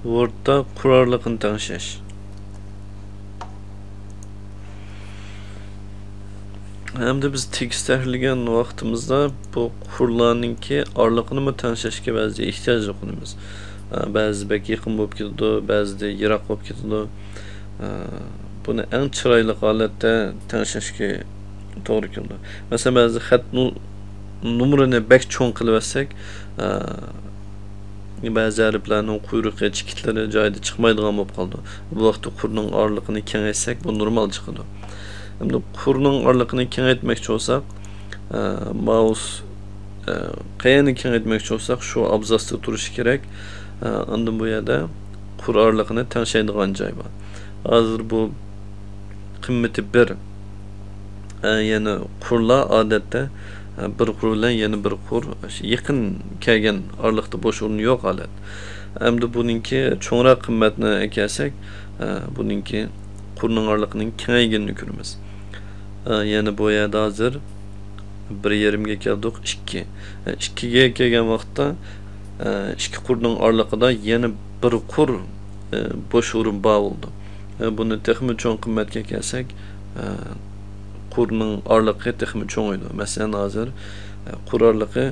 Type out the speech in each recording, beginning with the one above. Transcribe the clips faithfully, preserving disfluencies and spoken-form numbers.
ۋوردتا قۇر ئارىلىقىنى تەڭشەش. ئەمدى بىز تېكىست تەھرىرلىگەن ۋاقتىمىزدا بۇ قۇرلارنىڭكى ئارىلىقىنىمۇ تەڭشەشكە بەزىدە ئېھتىياج يوقىنىمىز. ئە، بەزىدە بەك يېقىن بولۇپ كېتىدۇ، بەزىدە يىراق بولۇپ كېتىدۇ. ئە، بۇنى ئەڭ چىرايلىق ھالەتتە تەڭشەشكە توغرا كېلىدۇ. مەسىلەن، بەزىدە خەت نۇ-، نومۇرىنى بەك چوڭ قىلىۋەتسەك، ئە، بەزى ھەرپلەرنىڭ قۇيرۇقى، چېكىتلىرى جايىدا چىقمايدىغان بولۇپ قالىدۇ. بۇ ۋاقىتتا قۇرنىڭ ئارىلىقىنى كېڭەيتسەك، بۇ نورمال چىقىدۇ. ئەمدى قۇرنىڭ ئارىلىقىنى كېڭەيتمەكچى بولساق، ئە، مائۇس، ئە، قەيەرنى كېڭەيتمەكچى بولساق، شۇ ئابزاستا تۇرۇشى كېرەك. ئە، ئاندىن بۇ يەردە قۇر ئارىلىقىنى تەڭشەيدىغان جاي بار. ھازىر بۇ قىممىتى بىر. ئە، يەنى قۇرلار ئادەتتە، ئە، بىر قۇر بىلەن يەنە بىر قۇر يېقىن كەلگەن ئارىلىقتا بوش ئورۇن يوق ھالەت. ئەمدى بۇنىڭكى چوڭراق قىممەتنى ئەكەلسەك، ئە، بۇنىڭكى قۇرنىڭ ئارىلىقىنىڭ كېڭەيگىنىنى كۆرىمىز. ئە، يەنى بۇ يەردە ھازىر بىر يېرىمگە كەلدۇق، ئىككى. ئە، ئىككىگە كەلگەن ۋاقىتتا، ئە، ئىككى قۇرنىڭ ئارىلىقىدا يەنە بىر قۇر، ئە، بوش ئورۇن بار بولىدۇ. ئە، بۇنى تېخىمۇ چوڭ قىممەتكە كەلسەك، ئە، قۇرنىڭ ئارىلىقى تېخىمۇ چوڭىيىدۇ. مەسىلەن، ھازىر، ئە، قۇر ئارىلىقى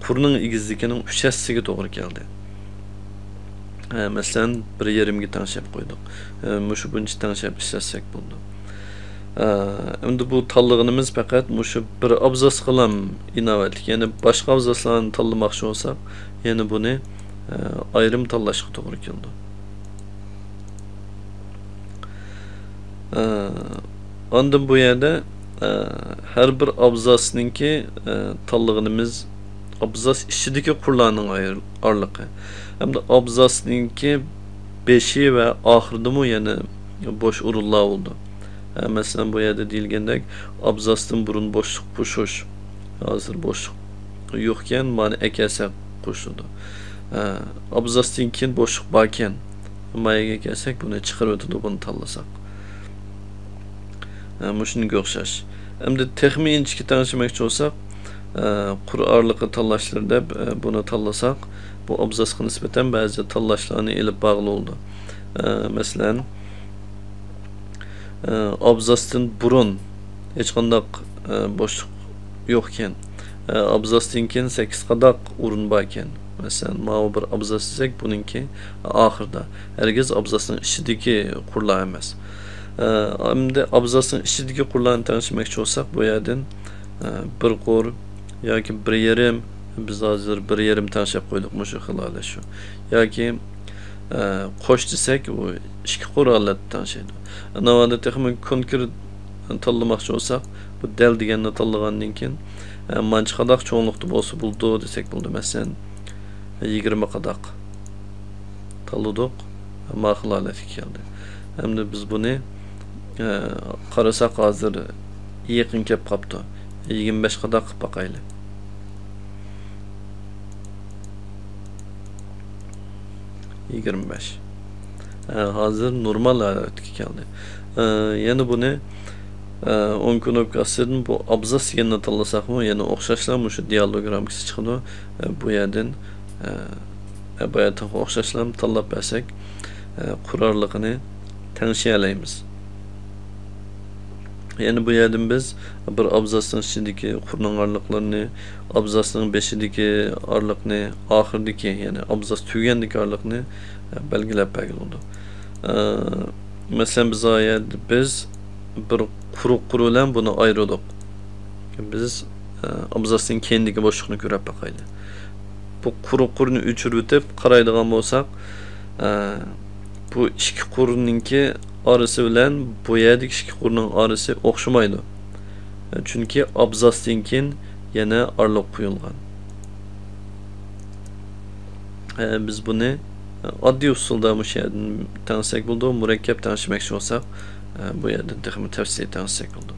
قۇرنىڭ ئېگىزلىكىنىڭ ئۈچ ھەسسىسىگە توغرا كەلدى. ئە، مەسىلەن، بىر يېرىمگە تەڭشەپ قويدۇق. ئە، مۇشۇ بويىچە تەڭشەپ ئىشلەتسەك بولىدۇ. ئە، ئەمدى بۇ تاللىغىنىمىز پەقەت مۇشۇ بىر ئابزاسقىلا ئىناۋەتلىك. يەنى باشقا ئابزاسلارنى تاللىماقچى بولساق، يەنە بۇنى، ئە، ئايرىم تاللاشقا توغرا كېلىدۇ. ئە، ئاندىن بۇ يەردە، ئە، ھەر بىر ئابزاسنىڭكى، ئە، تاللىغىنىمىز ئابزاس ئىچىدىكى قۇرلارنىڭ ئاير-، ئارىلىقى. ھەمدە ئابزاسنىڭكى بېشى ۋە ئاخىرىدىمۇ يەنە بوش ئورۇنلار بولىدۇ. ئە، مەسىلەن، بۇ يەردە دېيىلگەندەك، ئابزاستىن بۇرۇن بوشلۇق قوشۇش. ھازىر بوشلۇق يوقكەن، مانا ئەكەلسەك قوشۇلىدۇ. ئە، ئابزاستىن كېيىن بوشلۇق باركەن، ماياگە كەلسەك، بۇنى چىقىرىۋېتىدۇ، بۇنى تاللىساق. ئە، مۇشۇنىڭغا ئوخشاش. ئەمدى تېخىمۇ ئىنچىكە تەڭشىمەكچى بولساق، ئە، قۇر ئارىلىقى تاللاشلىرى دەپ، ئە، بۇنى تاللىساق، بۇ ئابزاسقا نىسبەتەن بەزى تاللاشلارنى ئېلىپ بارغىلى بولىدۇ. ئە، مەسىلەن، ئە، ئابزاستىن بۇرۇن ھېچقانداق، ئە، بوشلۇق يوقكەن. ئە، ئابزاستىن كېيىن سەككىز قاداق ئورۇن باركەن. مەسىلەن، ماۋۇ بىر ئابزاس دېسەك، بۇنىڭكى ئاخىرىدا. ھەرگىز ئابزاسنىڭ ئىچىدىكى قۇرلار ئەمەس. ئە، ئەمدى ئابزاسنىڭ ئىچىدىكى قۇرلارنى تەڭشىمەكچى بولساق، بۇ يەردىن، ئە، بىر قۇر ياكى بىر يېرىم، بىز ھازىر بىر يېرىم تەڭشەپ قويدۇق، مۇشۇ خىل ھالەت شۇ. ياكى، ئە، قوش دېسەك، ئۇ ئىككى قۇر ھالەتتە تەڭشەيدۇ. ناۋادا تېخىمۇ كونكرېت تاللىماقچى بولساق، بۇ دەل دېگەننى تاللىغاندىن كېيىن، ئە، مانچە قاداق چوڭلۇقتا بولسا بولىدۇ دېسەك بولىدۇ. مەسىلەن، يىگىرمە قاداق تاللىدۇق، ماقۇل ھالەتكە كەلدى. ئەمدى بىز بۇنى، ئە، قارىساق، ھازىر يېقىن كەپ قاپتۇ. يىگىرمە بەش قاداق قىلىپ باقايلى. يىگىرمە بەش. ئە، ھازىر نورمال ھالەتكە كەلدى. ئە، يەنە بۇنى، ئە، ئون كۇنۇپكا ئاستىدىن بۇ ئابزاس دېگەننى تاللىساقمۇ، يەنە ئوخشاشلا مۇشۇ دىئالوگ رامكىسى چىقىدۇ. ئە، بۇ يەردىن، ئە، ئە، بايا تېخى ئوخشاشلا تاللاپ بەرسەك، ئە، قۇر ئارىلىقىنى تەڭشىيەلەيمىز. يەنى بۇ يەردىن بىز بىر ئابزاسنىڭ ئىچىدىكى قۇرنىڭ ئارىلىقلىرىنى، ئابزاسنىڭ بېشىدىكى ئارىلىقنى، ئاخىرىدىكى، يەنى ئابزاس تۈگىگەندىكى ئارىلىقنى، ئە، بەلگىلەپ بەرگىلى بولىدۇ. ئە، مەسىلەن، بىز ئايەت-، بىز بىر قۇرۇق قۇر بىلەن بۇنى ئايرىدۇق. بىز، ئە، ئابزاسنىڭ كەينىدىكى بوشلۇقنى كۆرۈپ باقايلى. بۇ قۇرۇق قۇرنى ئۆچۈرۈۋېتىپ قارايدىغان بولساق، ئە، بۇ ئىككى قۇرنىڭكى ئارىسى بىلەن بۇ يەردىكى ئىككى قۇرنىڭ ئارىسى ئوخشىمايدۇ. ئە، چۈنكى ئابزاستىن كېيىن يەنە ئارىلىق قويۇلغان. ئە، بىز بۇنى، ئە، ئاددىي ئۇسۇلدا مۇشۇ يەردىن تەڭشىسەك بولىدۇ. مۇرەككەپ تەڭشىمەكچى بولساق، ئە، بۇ يەردىن تېخىمۇ تەپسىلىي تەڭشىسەك بولىدۇ.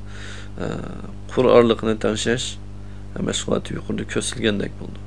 ئە، قۇر ئارىلىقىنى تەڭشەش، ئە، مەشغۇلاتى يۇقىرىدا كۆرسىتىلگەندەك بولىدۇ.